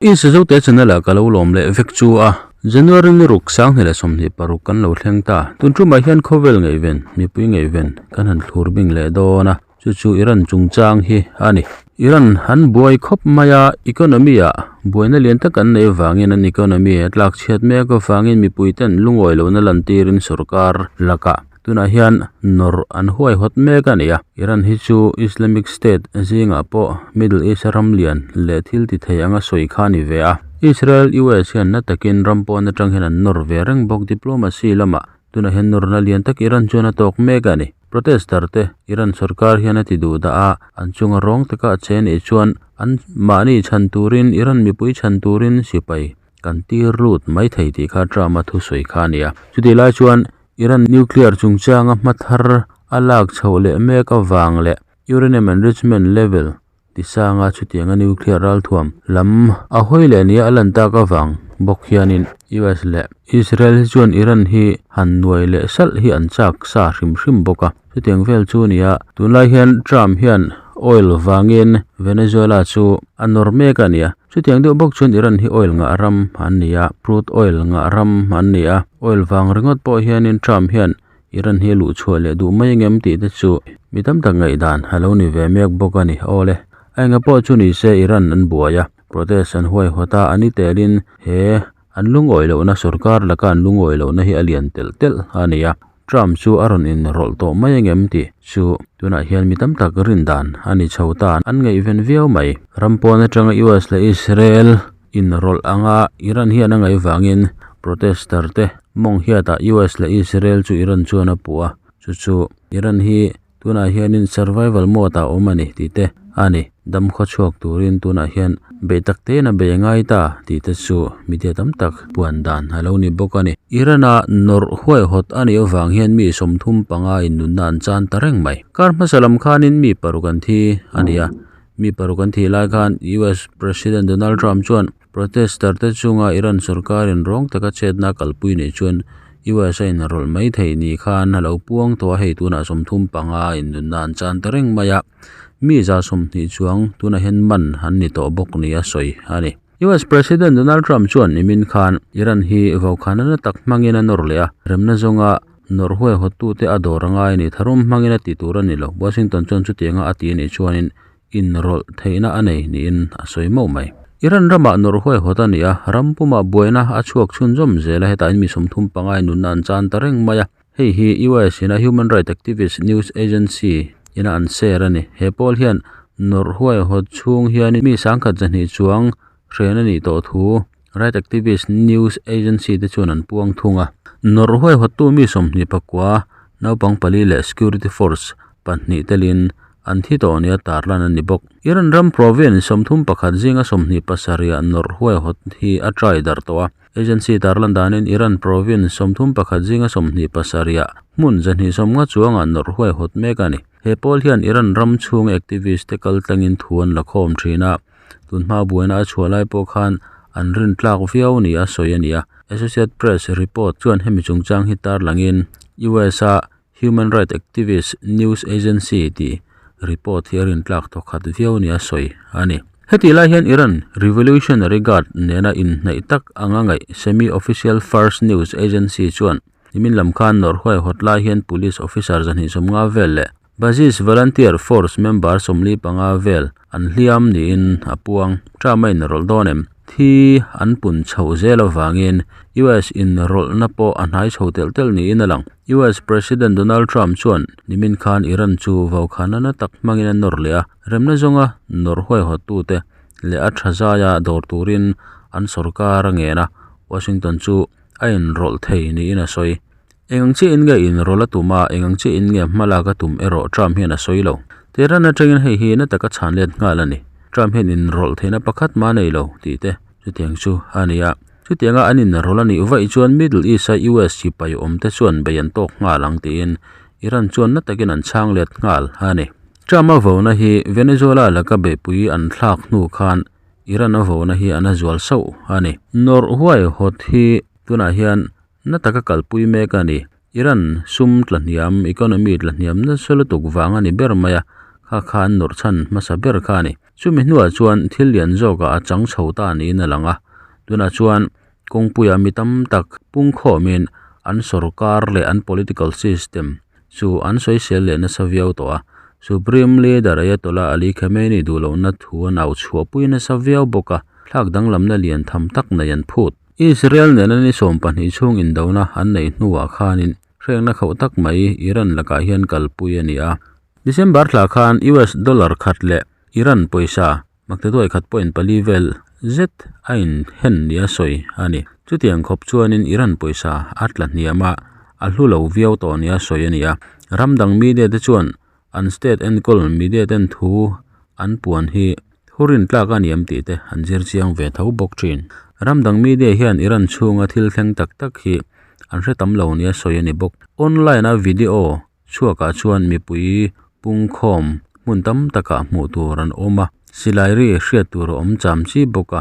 I Sazote channel ah ka lo lawm leh vek chu a. January ni ruk 2026 kan lo thleng ta. Tun tumah hian khawvel ngaihven, mipui ngaihven kan han thlur bing leh dawn a, chu chu Iran chungchang hi a ni. Iran an buai khawp mai a, economy ah buaina lian tak an neih avangin an economy a tlak chhiat mek avangin mipui ten lungawi lohna lantirin sorkar lakah Tunah hian nawrh an huaihawt mek a ni a, Iran hi chu Islamic State zingah pawh Middle East ram lian leh thil ti thei anga sawi kha a ni ve a. Israel, US hian na takin ram pawn atang hian an nawr ve reng bawk diplomacy lamah tunah hian nawrna lian tak Iran chuan a tawk mek a ni. Protester te Iran sorkar hian a ti duh dah a, an chunga rawng taka a che nih chuan an mahni chhan turin Iran mipui chhan turin sipai kan tir lut mai thei tih kha Trump-a thusawi kha a ni a. Chutih lai chuan Iran nuclear chungchanga hma thar a lak chhoh leh mek avang leh uranium enrichment level tisanga chutianga nuclear ralthuam lam a hawi leh nia a lan tak avang bawk hianin US leh Israel hi chuan Iran hi han nuai leh salh hi an chak sa hrim hrim bawk a. Chutiang vel chu nia tunlai hian Trump hian oil vangin Venezuela chu a nawr mek a nia. Chutiang deuh bawk chuan Iran hi oil ngah ram an ni a, crude oil ngah ram an ni a. Oil vang ringawt pawh hianin Trump hian Iran hi a luh chhuah leh duh mai angem tih te chu mi tam tak ngaihdan a lo ni ve mek bawk a ni. Awle, a enga pawh chu ni se Iran an buai a, protest an huaihawt a, a ni telin he an lungawi lohna sorkar laka an lungawi lohna hi a lian telh telh a ni a. Trump chu a rawn inrawlh tawh mai angem tih chu tunah hian mi tam tak rin dan a ni chho ta an ngaihven viau mai. Ram pawn atanga US leh Israel inrawlh anga Iran hian a ngaih vangin protester te mawng hiatah US leh Israel chu Iran chuan a puh a, chu chu Iran hi Tunah hianin survival mode ah awm a ni tih te a ni. Dam khaw chhuak turin tunah hian beih tak tein a bei ngai ta tih te chu media tam tak puan dan a lo ni bawk a ni. Iran-a nawrh huaihawt a nih avang hian mi 35 in nunna an chan ta reng mai. Kar hmasa lam khanin mi paruk an thi a ni a, mi paruk an thih lai khan US President Donald Trump chuan Protester te chunga Iran sorkarin rawng taka chetna kalpui nei chuan US a inrawlh mai thei ni khan a lo puang tawh a, hei tunah 35 innunna an chan ta reng mai a, mi 120 chuang tunah hian man an ni tawh bawk nia sawi a ni. US President Donald Trump chuan nimin khan Iran hi vaukhana na tak hmangin a nawr leh a, remna zawnga nawrh huaihawttute a dawr a ngai a ni, tharum hmangin a ti tur a ni lo. Washington chuan chutianga a ti a nih chuanin inrawlh theihna a nei niin a sawi mauh mai. Iran ramah nawrh huaihawt a ni a, ram pumah buaina a chhuak chhunzawm zel a, hetah in mi 35 nunna an chan ta reng mai a. Hei hi US ina Human Rights Activist News Agency ina an share a ni. He pawl hian nawrh huaihawt chhung hian mi 1200 chuang hren a nih tawh thu Right Activist News Agency te chuan an puang thung a. Nawrh huaihawttu mi 29, naupang pali leh security force pahnih telin an thi tawh nia tarlan a ni bawk. Iran ram province 31 zinga 27 ah nawrh huaihawt hi a try darh tawh a. Agency tarlan danin Iran province 31 zinga 27 ah hmun 250 chuangah nawrh huaihawt mek a ni. He pawl hian Iran ram chhung activist te kal tlangin thu an la khawm thin a. Tunhma buaina a chhuah lai pawh khan an rin tlak viau ni a sawi a ni a. Associate Press report chuan hemi chungchang hi tarlangin US a Human Rights Activist News Agency tih report hi a rin tlak thawkhat viau ni a sawi a ni. Hetih lai hian Iran Revolutionary Guard nena inhnaih tak anga ngaih semi-official Fars News Agency chuan nimin lam khan nawrh huaihawt lai hian police officer 250 vel leh Basij Volunteer Force member 45 vel an hliam niin a puang. Trump a inrawlh dawn em? Thi an pun chhoh zel avangin US inrawlhna pawh a hnai chho telh telh niin a lang. US President Donald Trump chuan nimin khan Iran chu vaukhana na tak hmangin a nawr leh a, remna zawnga nawrh huaihawttute leh a tha zaia dawr turin an sorkar a ngen a, Washington chu a inrawlh thei niin a sawi. Eng ang chiah in nge inrawlh a tum a, eng ang chiah in nge hmalak a tum erawh Trump hian a sawi lo. Tehran atangin hei hi na taka chhan let nghal a ni. Trump hian inrawlh theihna pakhat mah nei lo tih te chutiang chu a ni a. Chutianga an inrawlh a nih vaih chuan Middle East a US sipai awm te chuan bei an tawk nghal ang tiin Iran chuan na takin an chhang let nghal a ni. Trump a vona hi Venezuela laka beihpui an thlak hnu khan Iran a vona hi a na zual sauh a ni. Nawrh huaihawt hi tunah hian Na taka kalpui mek a ni. Iran sum tla hniam, economy tla hniam nasa lutuk vang a ni ber mai a. Kha kha an nawrh chhan hmasa ber kha a ni. Chumi hnuah chuan thil lian zawkah a chang chho ta niin a lang a, tunah chuan kawngpuiah mi tam tak pungkhawmin an sorkar leh an political system chu an sawisel leh nasa viau tawh a. Supreme Leader Ayatollah Ali Khamenei duhlohna thu a nau chhuahpui nasa viau bawk a, thlak danglamna lian tham tak nei an phut. Israel nena ni 12 chhung indona an neih hnuah khanin hrengna khauh tak mai Iran lakah hian kalpui a ni a. December thla khan US dollar khat leh Iran pawisa maktaduai khat point pali vel zet a inhen nia sawi a ni. Chutiang khawp chuanin Iran pawisa a tla hniam a, a hlu lo viau tawh nia sawi a ni a. Ram dang media te chuan an state enkawl media ten thu an puan hi thu rintlak a niam tih te an zir chiang ve tho bawk thin. Ram dang media hian Iran chhunga thil thleng tak tak hi an hre tam lo nia sawi a ni bawk. Online a video chhuakah chuan mipui pungkhawm hmun tam takah hmuh tur an awm a, silai ri hriat tur a awm cham chi bawk a,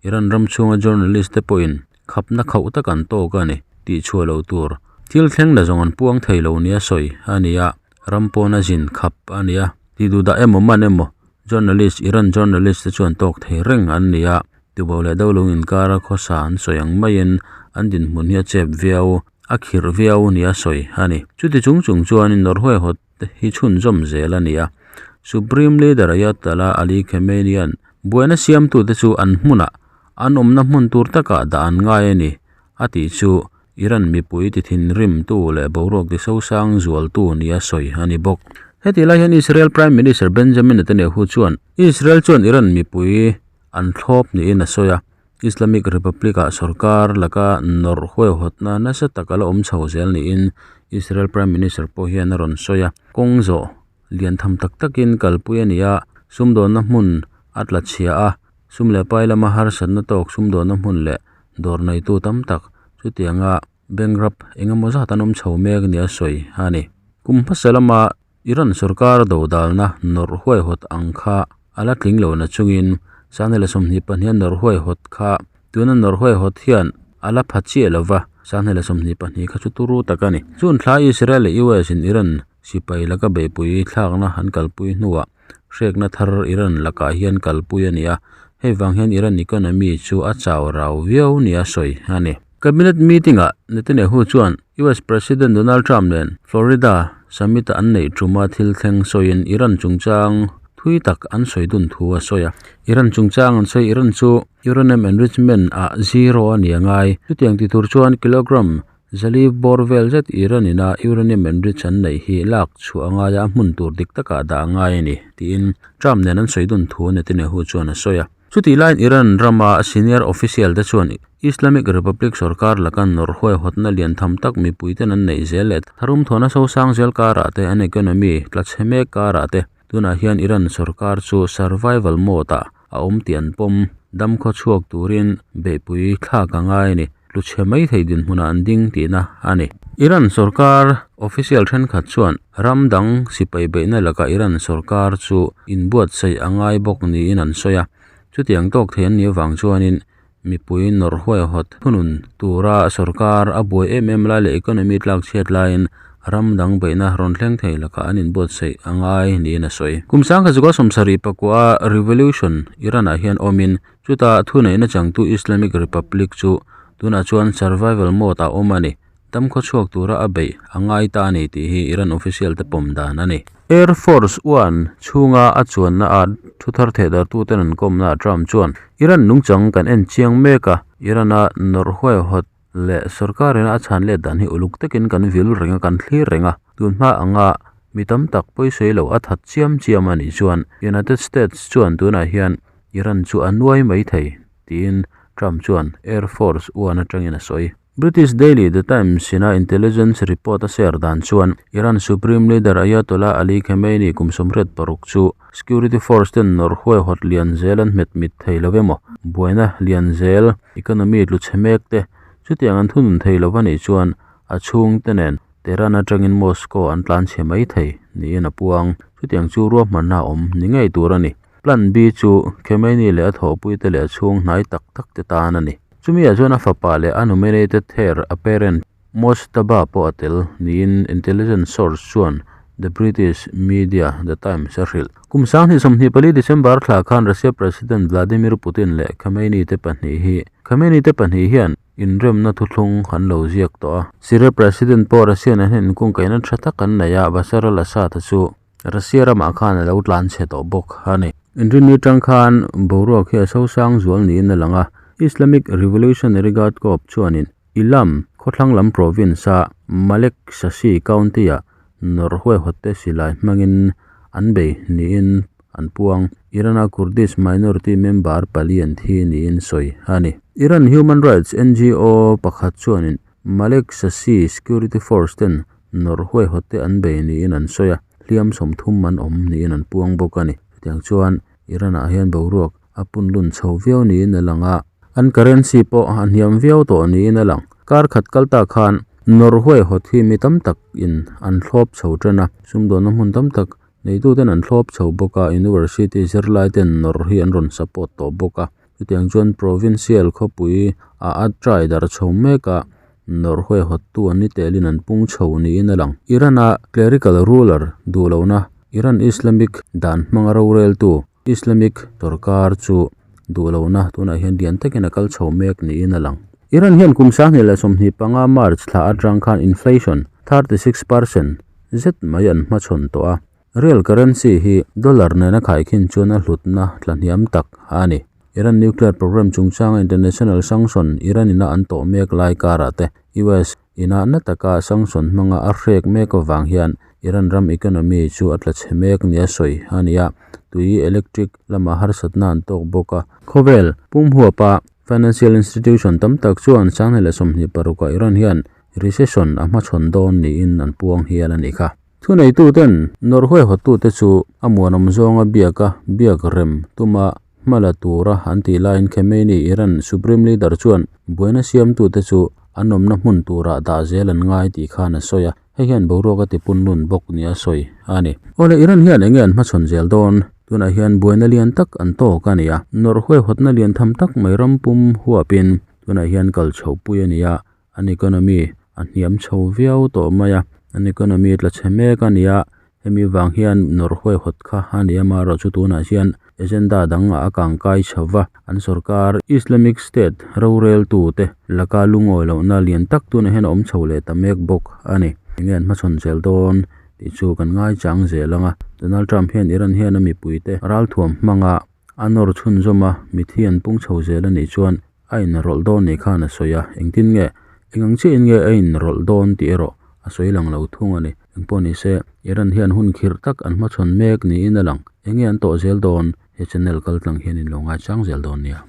Iran ram chhunga journalist te pawhin khapna khauh tak an tawk a ni tih chhuah loh tur. Thil thleng la zawng an puang thei lo nia sawi a ni a, ram pawna zin khap a ni a, tih duh dah emaw man emaw journalist Iran journalist te chuan tawk thei reng an ni a, tubo leh dolung inkara khawsa an sawi ang maiin an dinhmun hi a chep viau a khirh viau nia sawi a ni. Chuti chung chung chuanin Norway hawt hi chhunzawm zel a ni a, Supreme Leader Ayatollah Ali Khamenei-a'n buaina siamtute chu an hmunah an awmna hmun tur takah dah an ngai a ni a tih chu Iran mipui ti thinrimtu leh boruak ti sosang zualtu nia sawi a ni bawk. Heti lai hian Israel Prime Minister Benjamin Netanyahu chuan Israel chuan Iran mipui an thlawp niin a sawi a, Islamic Republic-ah sorkar laka nawrh huaihawtna nasa tak a la awm chho zel niin Israel Prime Minister pawh hian a rawn sawi a. Kawng zawh lian tham tak takin kalpui a ni a, sumdawnna hmun a tla chhia a, sum leh pai lama harsatna tawk sumdawnna hmun leh dawr neitu tam tak chutianga bankrupt eng emaw zat an awm chho mek nia sawi a ni. Kum hmasa lama Iran sorkar dodalna nawrh huaihawt ang kha a la tling lo nachungin Sanghnih leh 22 a nawrh huaihawt kha tuna nawrh huaihawt hian a la pha chiah lo va, 2022 kha chu turu tak a ni. Chun thla Israel leh US in Iran sipai laka beihpui thlakna an kalpui hnuah hrekna thar Iran lakah hian kalpui a ni a, hei vang hian Iran economy chu a chau rau viau nia sawi a ni. Cabinet meeting-ah Netanyahu chuan US President Donald Trump nen Florida summit-a an neih tuma thil thleng sawiin Iran chungchang thui tak an sawi dun thu a sawi a. Iran chungchang an sawi Iran chu uranium enrichment-ah zero a ni a ngai. Chutiang ti tur chuan kilogram zali bawr vel zet Iran ina uranium enrich an neih hi lak chhuah a ngai a, a hmun tur dik takah dah a ngai a ni, tiin Trump nen an sawi dun thu Netanyahu chuan a sawi a. Chutih laiin Iran rama senior official te chuan Islamic Republic sorkar laka nawrh huaihawtna lian tham tak mipuiten an neih zel leh tharum thawhna sosang zel karah te an economy tla chhe mek karah te tunah hian Iran sorkar chu survival mode ah a awm tih an pawm dam khaw chhuak turin beihpui thlak a ngai a ni. Tlu chhe mai thei dinhmunah an ding tihna a ni. Iran sorkar official thenkhat chuan ram dang sipai beihna lakah Iran sorkar chu inbuatsaih a ngai bawk niin an sawi a. Chutiang tawk thei an nih avang chuanin mipui nawrh huaihawt thunun tura sorkar a buai em em lai leh economy tlak chhiat laiin ram dang beihna rawn thleng thei lakah an inbuatsaih a ngai niin a sawi. Kum sangkhat 79 a revolution Iran-ah hian awmin Chutah thuneihna changtu Islamic Republic chu tunah chuan survival mode ah awm a ni. Dam khaw chhuak tura a beih a ngai ta a ni tih hi Iran official te pawm dan a ni. Air Force One chhunga a chuanna ah thu thar thehdartuten an kawmna ah Trump chuan, Iran nungchang kan en chiang mek a, Iran-a nawrh huaihawt leh sorkarin a chhan let dan hi uluk takin kan vil reng a, kan thlir reng a. Tun hma anga mi tam tak pawisawi lo a that chiam chiam a nih chuan United States chuan tunah hian Iran chu a nuai mai thei, tiin Trump chuan Air Force One atangin a sawi. British daily The Times ina intelligence report a share dan chuan Iran Supreme Leader Ayatollah Ali Khamenei kum 86 chu security force ten nawrh huaihawt lian zel an hmet mit thei lo emaw, buaina lian zel, economy tlu chhe mek te chutiang an thunun thei lo a nih chuan a chhungte nen Tehran atangin Moscow an tlan chhe mai thei niin a puang. Chutiang chu ruahmanna a awm ni ngei tur a ni. Plan B chu Khamenei leh a thawhpuite leh a chhung hnai tak tak te tan a ni. Chumi ah chuan a fapa leh a nominated heir apparent Mojtaba pawh a tel niin intelligence source chuan The British media The Times a hrilh. Kum 2024 December thla khan Russia President Vladimir Putin leh Khamenei te pahnih hi Khamenei te pahnih hian inremna thuthlung an lo ziak tawh a. Syria President pawh Russia nen hian inkungkaihna tha tak an nei a, Bashar al-Assad-a chu Russia ramah khan a lo tlan chhe tawh bawk a ni. Inrinni tang khan boruak hi a sosang zual niin a lang a, Islamic Revolutionary Guard Corps chuanin Ilam khawthlang lam province-a Malek Shashi County-ah nawrh huaihawtte silai hmangin an bei niin an puang. Iran-a Kurdish minority member pali an thi niin sawi a ni. Iran human rights NGO pakhat chuanin Malek Shashi security force ten nawrh huaihawtte an bei niin an sawi a, hliam 30 an awm niin an puang bawk a ni. Chutiang chuan Iran-ah hian boruak a punlun chho viau niin a lang a, an currency pawh a hniam viau tawh niin a lang. Kar khat kal ta khan nawrh huaihawt hi mi tam tak in an thlawp chho tan a, sumdawnna hmun tam tak neituten an thlawp chho bawk a, university zirlai ten nawrh hi an rawn support tawh bawk a. Chutiang chuan provincial khawpui a a try dar chho mek a, nawrh huaihawttu an ni telin an pung chho niin a lang. Iran-a clerical ruler duhlohna Iran Islamic dan hmanga roreltu Islamic sorkar chu duhlohna tunah hian lian takin a kal chho mek niin a lang. Iran hian kum 2025 March thla atang khan inflation 36% zet mai an hmachhawn tawh a. Real currency hi dollar nena khaikhin chuan a hlutna tlahniam tak a ni. Iran nuclear program chungchanga international sanction Iran ina an tawh mek lai karah te US ina na taka sanction hmanga a hrek mek awang hian Iran ram economy chu a tla chhe mek nia sawi a ni a, tui electric lama harsatna an tawk bawk a. Khawvel pum huapa financial institution tam tak chuan 2026 ah Iran hian recession a hmachhawn dawn niin an puang hial a ni kha. Thu neitu ten nawrh huaihawttu te chu a muanawm zawnga biak a biak rem tuma hmala tura an tih laiin Khamenei Iran supreme leader chuan buaina siamtu te chu an awmna hmun turah dah zel an ngai tih khan a sawi a, hei hian boruak a ti punlun bawk nia sawi a ni. Awle Iran hian enge an hmachhawn zel dawn? Tunah hian buaina lian tak an tawk a ni a, nawrh huaihawtna lian tham tak mai ram pum huapin tunah hian kal chho pui a ni a, an economy a hniam chho viau tawh mai a, an economy tla chhe mek a ni a, hemi vang hian nawrh huaihawt kha a ni a, amaherawh chu tunah hian agenda dang a kangkai chho va, an sorkar Islamic State roreltu te laka lungawi lohna lian tak tunah hian a awm chho leh ta mek bawk a ni. Enge an hmachhawn zel dawn tih chu kan ngai chang zel anga, Donald Trump hian Iran hian a mipui te ralthuam hmanga a nawr chhunzawm a, mithi an pung chho zel a nih chuan a inrawlh dawn ni khan a sawi a, engtin nge engang chiahin nge a inrawlh dawn tih erawh a sawi lang lo thung a ni. Engpawh ni se Iran hian hun khirh tak an hmachhawn mek niin a lang. Enge an tawh zel dawn? He channel kal tlang hian in lo ngai chang zel dawn nia.